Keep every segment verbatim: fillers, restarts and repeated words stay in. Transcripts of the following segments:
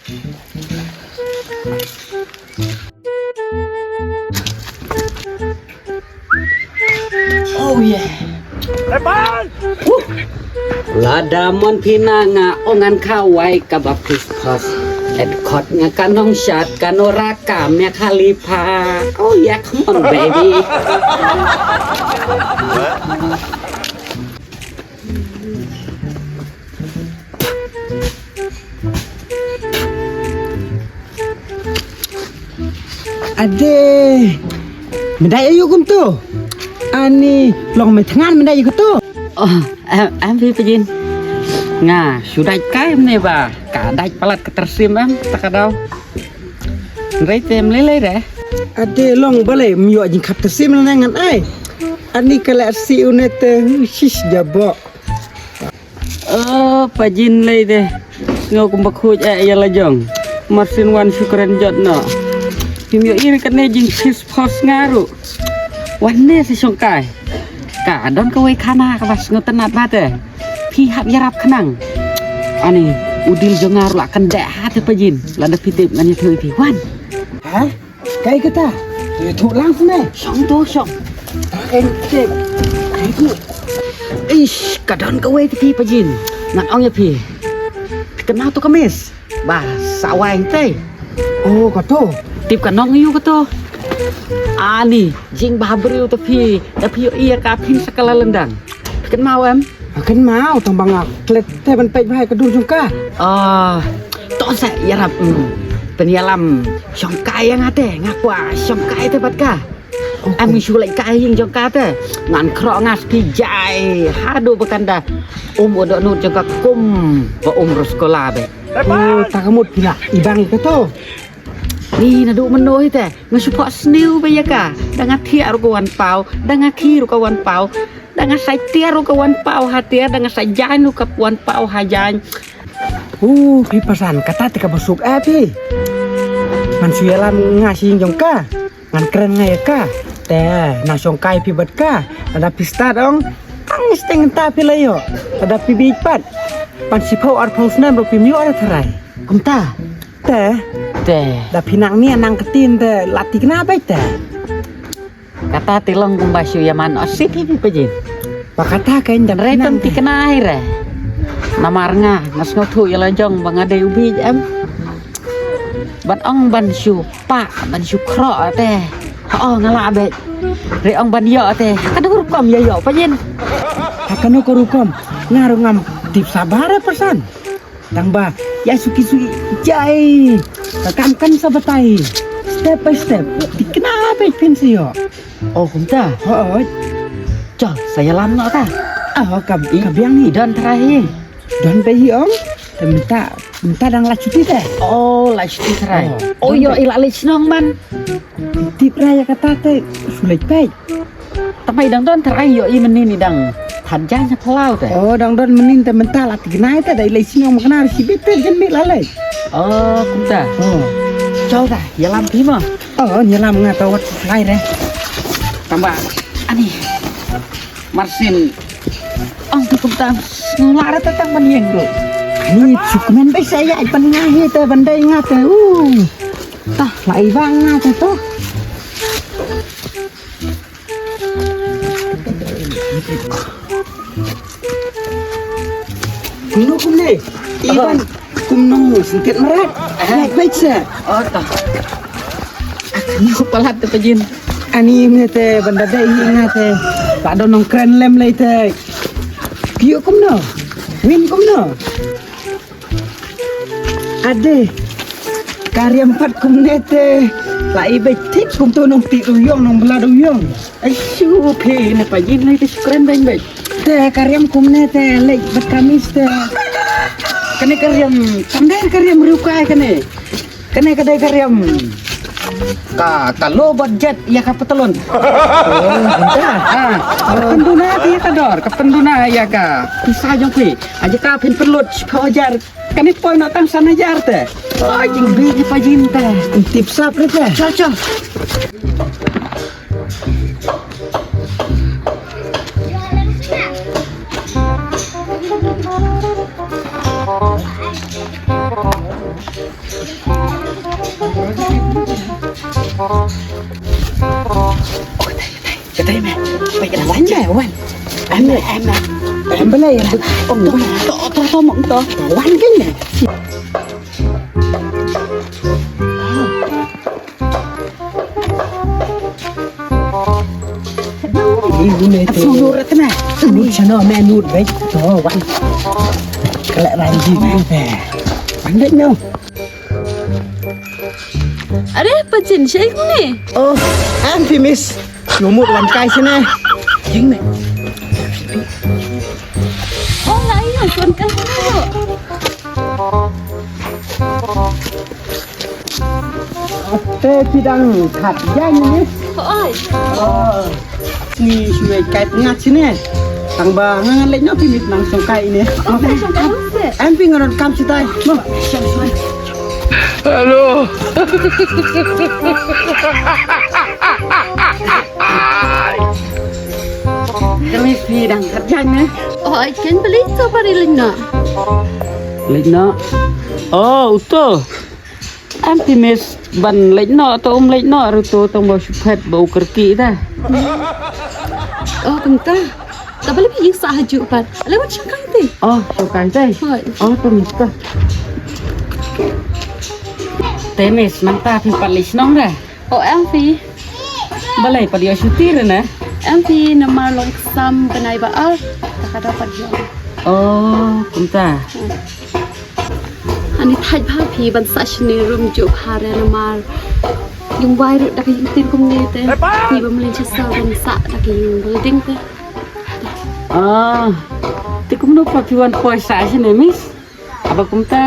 Oh yeah. Lada mon phi na nga ong ngan khawai kaba phi pos. Et kot nga ka nong shat ka nora ka Mia Khalifa. Oh yeah, come on baby. Ade. Mynta ayu kumto. Ani long me thngan mynta ayu kumto. Oh, em, em phi Pajin. Nga shu dait kai mynne ba ka dait palat ka tyrsim em ta ka daw. Nrei te em lei lei re. Ade long balei ym ïoh jingkhap tyrsim lane ngan ai. Ani ka leh si une te shish jabok. Oh, Pajin lei de. Sngew kumba khuid eh ïa la jong. Marsien wan shu kren jot noh. Phim ïohi re kane jingkhis phos nga ruh. Wan ne sa shongkai. Ka don kawei khana kaba sngew tynnat bha te. Phi hap ïarap khnang. Ani u dil jong nga ruh la kyndeh ha te Pajin. Lada phi tip ngan ïathuh ïa phi. Wan. Ha? Kaei kata? Ïathuh lang sne. Shong to shong. Kaei te? Kaei tu? Ish, ka don kawei te phi Pajin. Ngan ong ïa phi. Phi kynmaw to ka miss ba sa wai te. Oh, kato. Tip ka nong ïu kato. Ani jingbhabriew te phi. Te phi ïohi ïa ka phin sa ka la lyndang. Phi kynmaw em? Nga kynmaw tang ba nga klet te ban peit bha ïa ka dur jong ka. Ah, to sa ïarap, mm, pynïalam shongkai ïa nga te, nga kwah shongkai te bad ka. Am shu leit ka ïing jong ka te. Ngan khroh nga spi jai haduh ba kan da um u dohnud jong ka kum ba um ruh skola be. Oh, ta ka mut phi la i bang ïa ka to. Ni naduh mynno hi te nga shu phoh sniew ba ïa ka. Da nga thiah ruh ka wan paw, da nga khih ruh ka wan paw. Da nga sa tiar ruh ka wan paw ha tiar, da nga sa jaiñ ruh ka wan paw ha jaiñ. Uh, phi Pasan, kata te kaba suk eh phi. Ngan shu ïalam nga sha ïing jong ka. Ngan kren nga ïa ka. Te na shongkai phi bad ka. Lada phi stad ong, tang steng ta phi la ïoh. Lada phi bieit pat, pan shiphew arphew snem ruh phim ïoh re tharai. Kumta. Te. Te. Da phi nang ni nang ktien te la thikna beit te. Kata te long kumba shu ïa man o siti phi Pajin. Ba kata ka ïa re tam thikna hi re. Namar nga nga sngewthuh ïa la jong ba nga dei u bieit em. Ban ong ban shu pah ban shu khroh te. Ho nga lah beit. Re ong ban ïoh te. Ka dei rukom ïa ïoh Pajin. Ha kano ka rukom? Nga ruh ngam tip sabar eh Pasan. Tang ba ïa suki suki jai. Ka kam kan sa batai. Step by step. Thikna beit phin sa ïoh. Oh kumta. Hooid. Chal sa ïalam noh ta. Ah ka ka biang hi. Don trai hi. Don beit hi ong. Te mynta mynta dang la chuti te. Oh la chuti trai. Oh ïoh i la leit shnong man. Tip ra ïa kata te. Shu leit beit. Tang ba i dang don trai ïoh i mynnin i dang. Than jaiñ ha phyllaw te. Oh dang don mynnin te mynta la thikna te da i leit shnong ma kane shi bit te jan mih la leit. Oh kumta. Oh. Chal ta ïalam phi mo. Oh ïalam nga ta wat lai re. Tang ba ani. Marsien ong tu kumta. Ngla ra ta tang ban ïeng ruh. Ani shu kmen beit sa ïa i pan nga hi te ban dei nga te. Uh. Ta la i ba nga te to. Kumno kumne? Iban kumno sngewthuh mrad. Baik baik sa. Oh ta. Kumno palat te Pajin. Ani me te ban da dei hi nga te. Ba don nongkren lem lei te. Kio kumno? Win kumno? Ade. Ka riam pat kumne te. La i beit thik kumto nongtih ruyong nongblad ruyong. Ai shu phi ne Pajin lei te shu kren beit beit. Te ka riam kumne te leit bad ka miss te. Kane ka riam kam dei ka riam riewkai kane. Kane ka dei ka riam. Ka ka low budget ïa ka patalon. Oh, kumta. Ah, ka pynduna ïa ka dor, ka pynduna ïa ka pisa jong phi. Aja ka phin pynlut shiphew hajar. Kane poi noh tang san hajar te. Oi jingbi hi Pajin te. Tip sap re te. Chal chal. Katay me. Wan me, wan. Em me, em me. Em bela ya. Ong to, to, to, to, mong to. Wan kan me. Lut shano me, lut bek. To wan. Kala ranji me. Wan bek no. Are, pachin shai kumne. Oh, em phi miss. Ïa mut wan kai shane. Jing me. Oh, ngai wan kai shane. Te phi dang khat jaiñ ne? Oi. Oh. Sni shuwa kai pngat sini. Tang ba nga ngan leit noh phi mit nang shong kai ne. Oh, kai shong kai se. Em phi ngan kam sitai. Mo. Hello. Kami phi dang khat jaiñ ne? Oi, kan beli to pari leit noh. Leit noh. Oh, uto. Em phi miss ban leit noh, to um leit noh ruh to, tang ba shu phet ba u kyrkieh te. Oh, kumta. Te balei phi ïa sah hajuh pat? Ale wan shong kai te. Oh, shong kai te. Hooid. Oh, to miss ka. Te miss, mynta phi pat leit shnong re? Oh, em phi. Balei pat ïoh shuti re ne? Em phi, namar long exam bnai ba ar. Te ka dei pat ïoh. Oh, kumta. Hmm. Ani thait bha phi ban sah shane ruh ym juh bha re namar ïing wai ruh da ka ïing tin kumne te. Phi ba mlien shisha ban sah da ka ïing building te. Ah, te kumno pat phi wan poi sah shane miss? Haba kumta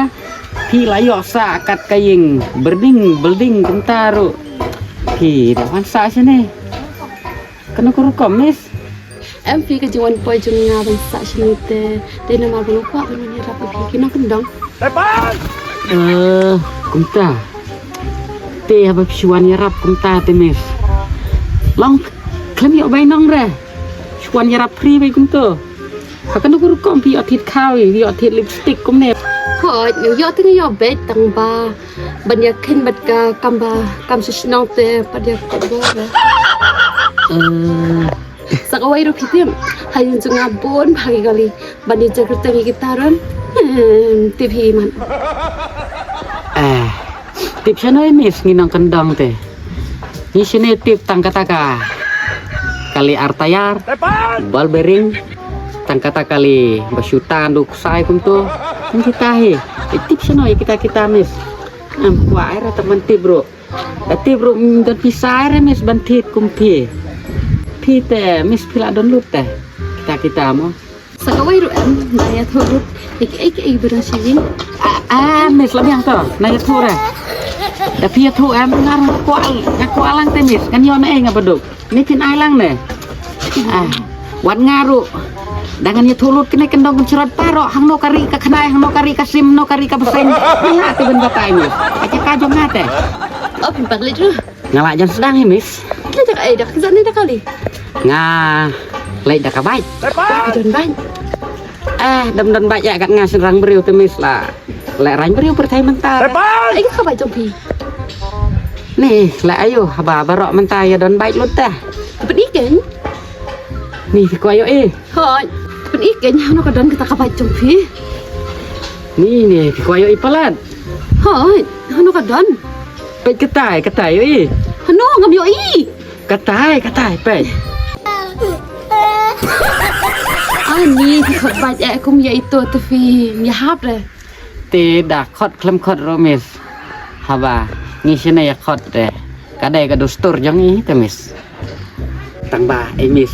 phi la ïoh sah kat ka ïing building, building kumta ruh phi da wan sah shane. Kano ka rukom miss? Em phi, ka jingwan poi jong nga ban sah shane te dei namar ba nga kwah ban wan ïarap ïa phi ki nongkyndong. Eh, kumta. Te haba phi shu wan ïarap kumta te miss, long khlem ïoh bai nong re. Shu wan ïarap free bai kumto. Ha kano ka rukom phi ïoh thied khaw, ïoh thied lipstick kumne? Hooid, ïoh te ïoh beit tang ba ban ïa khein bad ka kam ba kam sha shnong te pat ïa kot bor. Eh. Sa kawei ruh phi tip, ha ïing jong nga bun bha ki kali ban ïa jingkyrteng ïa kita ruh. Hmm, tip hi man. Eh, tip shano miss ngi nongkyndong te. Ngi shane tip tang kata ka kali ar tayar, ball bearing, tang kata kali ba shu tan du ksai kumto. Tang kita hi. Eh, tip shano ïa kita kita miss. Em kwah ai ra tang ban tip ruh. Da tip ruh, mm, don pisa re miss ban thied kum phi. Phi te miss phi la don lut te. Kita kita mo. Sa kawei ruh em, na ïathuh lut. Ek ek ek bra shi ïing. Ah, ah, miss la biang to. Na ïathuh re. Da phi ïathuh em, nga ruh kwah, nga kwah lang te miss. Kan ïoh na ei nga baduk. Ni phin ai lang ne. Ah, wat nga ruh. Da ngan ïathuh lut kane kyndong kynshrot baroh, hangno ka ri ka khnai, hangno ka ri ka sim, hangno ka ri ka bseiñ. Nga te ban batai miss. Ka jaka jong nga te. Oh, phin pat leit ruh. Nga lah jan sdang hi miss. Leit da kaei, da ka kjat ne da ka kali? Nga leit da ka bike. Ka don bike. Eh, dam don bike ïa kat nga shynrang briew te miss la. Leh rang briew pyrthei mynta. Ai ka bike jong phi. Ni, leh ayu, haba baroh mynta ïa don bike lut te. Pyn-i kein. Ni, phi kwah ïohi. Hooid, pyn-i kein hano ka don kata ka bike jong phi. Ni, ni, phi kwah ïohi palat. Hooid, hano ka don. Peit katai, katai ïohi. Hano ngam ïohi. Katai, katai, peit. Ani, phi khot bike eh kum ïa ito te phi ïahap re. Te da khot khlem khot ruh miss. Haba ngi shane ïa khot te ka dei ka dustur jong ngi te miss. Tang ba ei miss.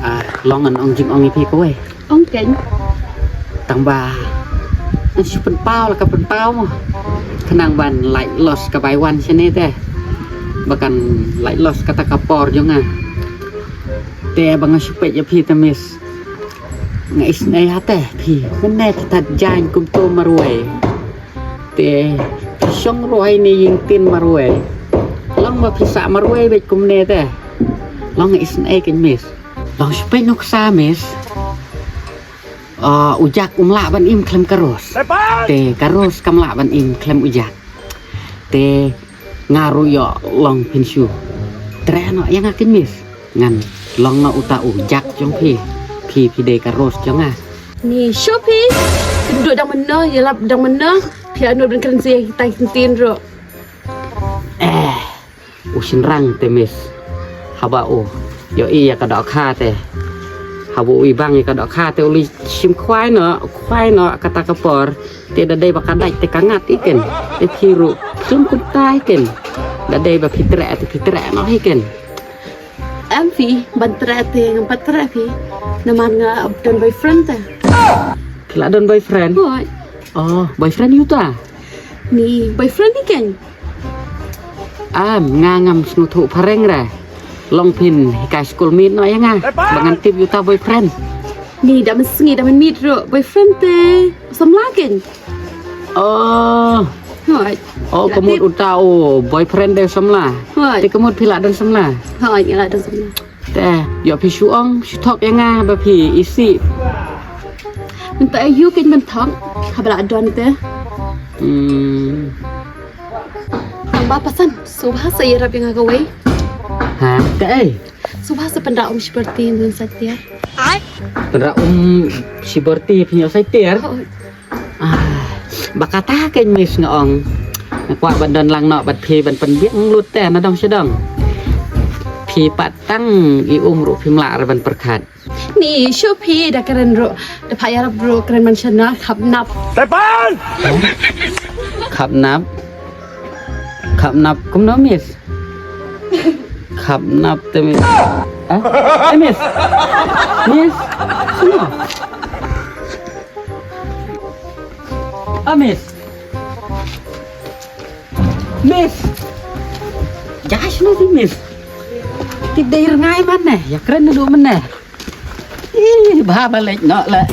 Ah, long ngan ong jingong ïa phi kawei. Ong kein. Tang ba ngan shu pynpaw la ka pynpaw mo. Khnang ban lait los ka bai wan shane te. Ba kan lait los kata ka por jong nga. Te ba nga shu peit ïa phi te miss. Nga isynei ha te phi mynne phi tat jaiñ kumto marwei. Te phi shong rwai ne ïing tin marwei. Long ba phi sah marwei beit kumne te. Long nga isynei kein miss. Long shu peit nuksa miss. Ah, u Jack um lah ban im khlem ka Rose. Te ka Rose kam lah ban im khlem u Jack. Te nga ruh ïoh long phin shu treh noh ïa nga kein Miss. Ngan long noh uta u Jack jong phi. Phi phi dei ka Rose jong nga. Ni shu phi. Dang mynno ïalap dang mynno. Phi anu ban kren si kita tin ruh. Eh, u shynrang te Miss. Haba u ïohi ïa ka dohkha te, haba u ibang ïa ka dohkha te u la shim khwai noh, khwai noh kata ka por. Te da dei ba ka dait te ka ngat hi kein. Te phi ruh shim kumta hi kein. Da dei ba phi treh te phi treh noh hi kein. Em phi, ban treh te ngam pat treh phi. Namar nga don boyfriend te. Phi la don boyfriend? Hooid. Oh, boyfriend ïa uta? Ni boyfriend ni kein. Am, nga ngam sngewthuh phareng re. Long phin hikai school meet noh ïa nga. Ba ngan tip ïa uta boyfriend. Ni da mynsngi da mynmiet ruh boyfriend te samla kein. Oh. Hooid. Oh, ka mut uta u boyfriend dei samla. Hooid. Te ka mut phi la don samla. Hooid, nga la don samla. Te ïoh phi shu ong shu thok ïa nga ba phi isih. Mynta aïu kein ban thok haba la don te. Hmm. Tang ba pasan, sngewbha sa ïarap ïa nga kawei. Ha, kaei? Sngewbha sa pynrah um shi byrti mynta sa tiar. Pynrah um shi byrti pynïoh sa tiar. Oh. Ah, ba kata kein Miss nga ong. Nga kwah ban don lang noh bad phi ban pynbiang lut te na dong sha dong. Phi pat tang i um ruh phim lah re ban pyrkhat. Ni shu phi da kren ruh da pha ïarap ruh kren man shana khap nap. Tepan! Khap nap. Khap nap kumno Miss? Khap nap te Miss. Ah, eh, Miss. Miss. Kumno? Ah, Miss. Miss. Jai shino di Miss. Tip dei rngai man ne. Ya kren du man ne. Ih, bha ba leit noh la.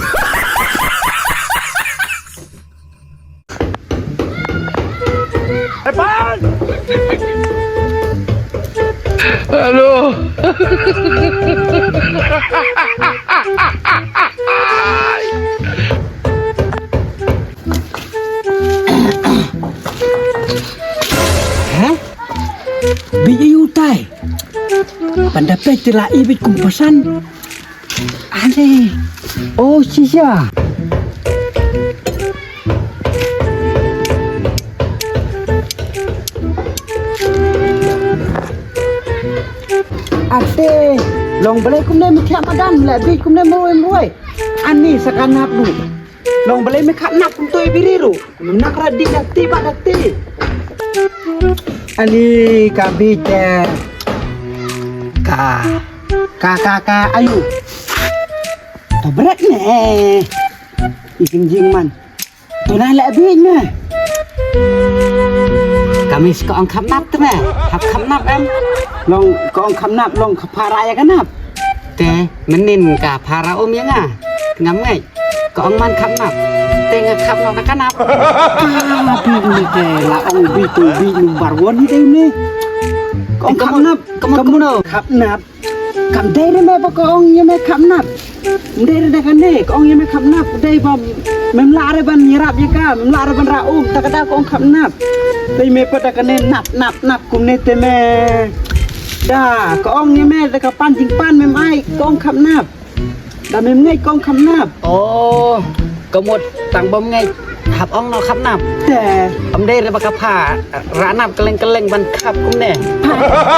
Hello. Heh? Bieit ïa utai. Panda peit te la i bieit kum pasan. Ale. Oh, shisha. Ate, long balei kumne me thiah madan, la bieit kumne mroi mroi. Ani sa ka nap du. Long balei me khap nap kumto i biri ruh. Nak ra dik dak ti bak dak ti. Ani ka bit, eh, ka, ka, ka, ka, ayu. To bret ne. I jingjing man. To na leh bit ne. Ka Miss ka ong khap nap te me. Hap khap nap em. Long ka ong khap nap, long ka phara ïa ka nap. Te mynnin ka phara um ïa nga. Ngam ngeit. Ka ong man khap nap. Te nga khap noh ka nap. Ah, bit ni te la ong bit tu bit number one ni te ni. Ka ong khap nap. Ka mut kumno? Khap nap. Kam dei re me ba ka ong ïa me khap nap. Dei re da kane ka ong ïa me khap nap. Dei ba mem lah re ban ïarap ïa ka, mem lah re ban rah um, ta ka da ka ong khap nap. Dei me pat da kane nap nap nap kumne te me. Da ka ong ïa me da ka pan jingpan mem ai ka ong khap nap. Da mem ngeit ka ong kham nap. Oh, ka mut tang bym ngeit hap ong noh kham nap. Te. Ym dei re ba ka pha rah nap kylleng kylleng ban khap kumne. Pha,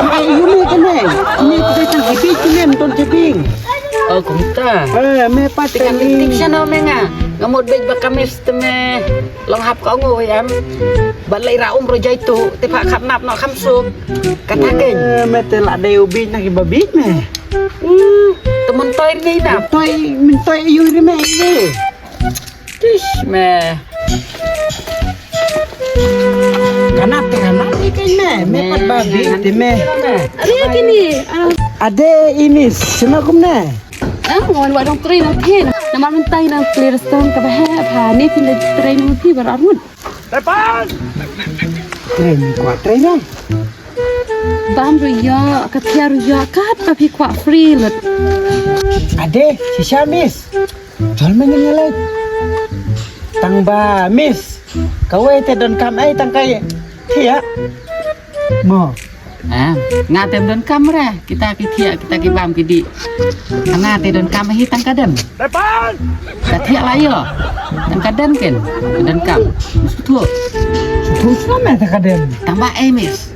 pha ïa une kane. Une ka dei tang hi bit kine, ym don jabing. Oh, kumta. Eh, me pat te ngan tip shano me nga. Nga mut beit ba ka Miss te me long hap ka ong o em. Ba lei rah um ro jai tu te pha kham nap noh kham suk. Kata kein. Eh, me te la dei u bit na ki ba bit me. Hmm, te myntoi ri nap. Myntoi, myntoi ïa u ri me ri. Tish me. Ka nap te ka nap ni kein me, me pat ba bit te me. Are kini, ah. Ade ini, shano kumne? Ah, wan wa dong trei na phi. Namar mynta na phi restaurant kaba heh, pha ne phi na trei na phi ba rah mut. Tepan! Trei ni kwah trei na. Bam ruh ïa, ka thiah ruh ïa, kat ka phi kwah free lut. Ade, shisha Miss. Jol me ngin ïa leit. Tang ba miss. Kawei te donkam ei tang ka ïa. Thiah. Mo. Ah, nga te donkam re. Kita ki thiah, kita ki bam ki dih. Nga te donkam hi tang ka den. Ka thiah la ïoh. Tang ka den ken. Donkam. Suthu. Suthu sngam me tang ka den. Tang ba ei miss.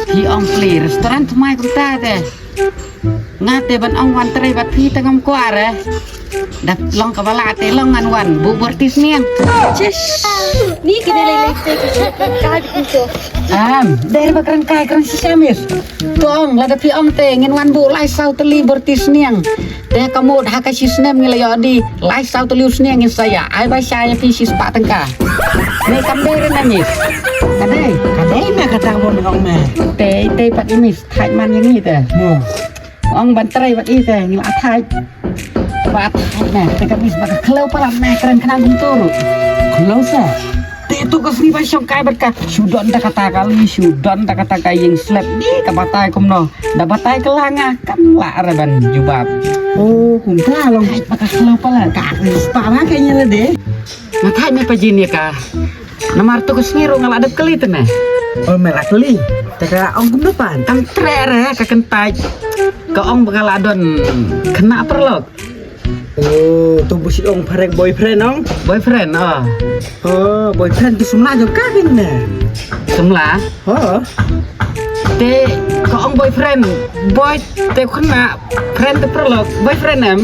Phi ong pli restaurant thymmai kumta te. Nga te ban ong wan trei bad phi te ngam kwah re. Da long kaba lah te long ngan wan buh bor ti sniang. Ni ki dei lei lei te ki ka ki to. Am, dei ba kren kai kren shisha miss. To ong lada phi ong te ngin wan buh lai saw tylli bor ti sniang. Te ka mut ha ka shi snem ngi la ïoh di lai saw tylli u sniang ngin sa ïa ai ba shai ïa phi shispah tyngka. Ne kam dei re na miss. Ka dei. Ka dei me kata ka bun ong me. Te te pat i miss thait man ïa ngi te. Mo. Ong ban trei bad i te ngi la thait. Ba thait me te ka miss ba ka khlem palat me kren khnang kumtu. Khlem sa. Te tu ka sngi ba shong kai bad ka shu don da kata ka li shu don da kata ka ïing slep di ka batai kumno. Da batai ka langa kam lah re ban jubab. Oh, kumta long. Hai, baka khlem palat. Ka spa ba ka ïa de. Nga thait me pajin ïa ka. Namar tu ka sngi ruh nga la dep kali te me. Oh, me la kali. Te ka ong kumno pan. Tang tre re ka kyntait. Ka ong ba ka la don khynnah paralok. Oh, tu busi ong phareng boyfriend ong? Boyfriend, oh. Oh, boyfriend tu semla jong ka kin ne? Semla? Oh. Te ka ong boyfriend, boy te khna friend te paralok, boyfriend em?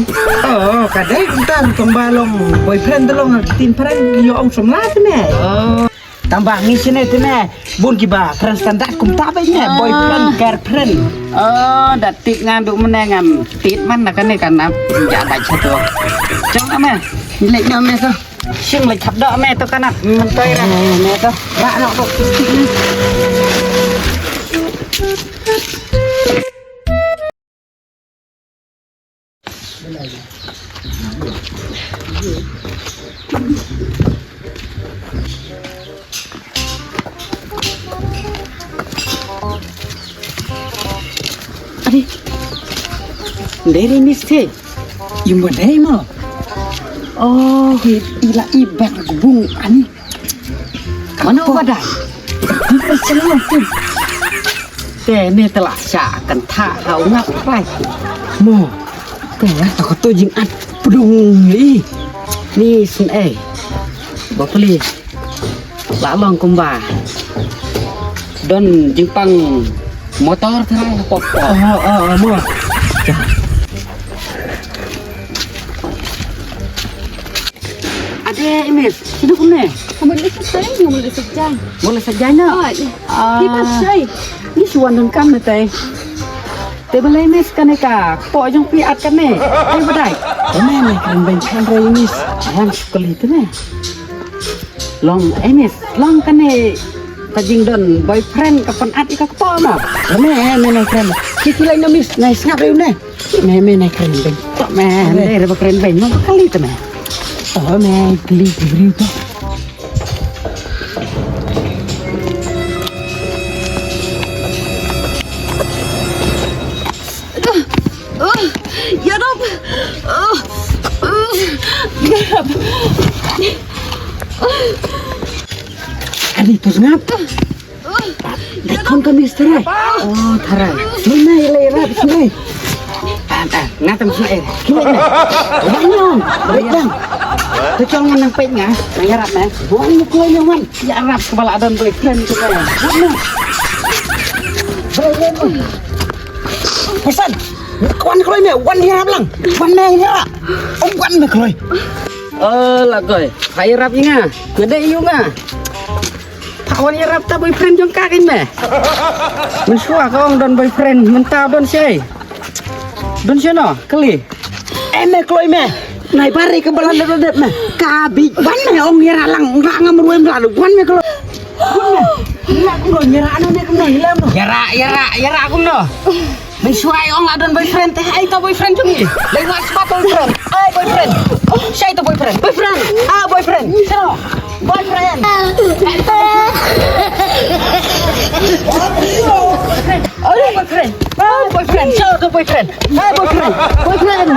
Oh, ka dei kumta tong ba long boyfriend te long tin phareng ïa ong semla te ne? Oh. Tang ba ngi shane te ne bun kiba kren standard kumta ba ne boyfriend girlfriend. Oh, da tip nga du mene ngam tip man na kane kan ap ja ba chato. Chong ame, lek no me to. Shim lek khap do me to kan ap mentoi ra me to. Ba no to. Are, dei re miss te. Ïa ma dei ma. Oh, i la i bang bung ani. Mano ba dei? Te ne te la sha kan tha ha u ngap rai. Mo. Te la ta ko to jing at pdung li. Ni sin ei. Ba pli. La long kumba. Don jingpang motor trai pop pop. Oh, oh, oh, mo. Ade, Imis, sino kumne? Ngam lei sa jai, ngam lei sa jai. Ngam lei sa jai na? Ai, ah. Ki pas jai. Ni suan dun kam na tai. Te balei Imis kane ka po jong phi at kane. Ai badai. Kane ne kan ben kan re Imis. Wan sukali te ne. Long, Imis, long kane ka jingdon boyfriend ka pan at i ka po ma. Kane ne ne friend. Ki ki lai na Imis, nai sngap re ne. Me me nai kren beng. Tok me, me re ba kren beng. No kali te me. Oh me kli kli to. Ya Rob. Ya Rob. Ani tu sngap. Dei khun ka Miss Tharai. Oh, Tharai. Sini, ïa lei rap sini. Nga tam sini. Kini. Bang long. Bang. Tu chong ngan nang peit nga. Nang ïarap na. Bang ni kloi nang wan. Ïarap ka ba la don boyfriend tu ka. Bang na. Pesan. Wan kloi me. Wan ïarap lang. Wan me ïarap. Om wan me kloi. Oh, la koi. Hai rap nga. Ngade yu nga. Pha wan ïarap ta boyfriend jong ka kein me. Mynshuwa ka ong don boyfriend, mynta don shei. Don shei no, kali. Em me kloi me. Nai bare ka balan dep dep me. Ka bi wan me ong ïarap lang, nga ngam ruem la wan me kloi. Wan me. Ïarap kumno, ïarap ano me kumno, ïarap no. Ïarap, ïarap, ïarap kumno. Mynshuwa ong la don boyfriend te, ai ta boyfriend jong i. Lai wat spa boyfriend. Ai boyfriend. Shai ta boyfriend. Boyfriend. Ah boyfriend. Shano? Boyfriend. Ai boyfriend. Ah boyfriend. Shano ta boyfriend? Ai boyfriend. Boyfriend.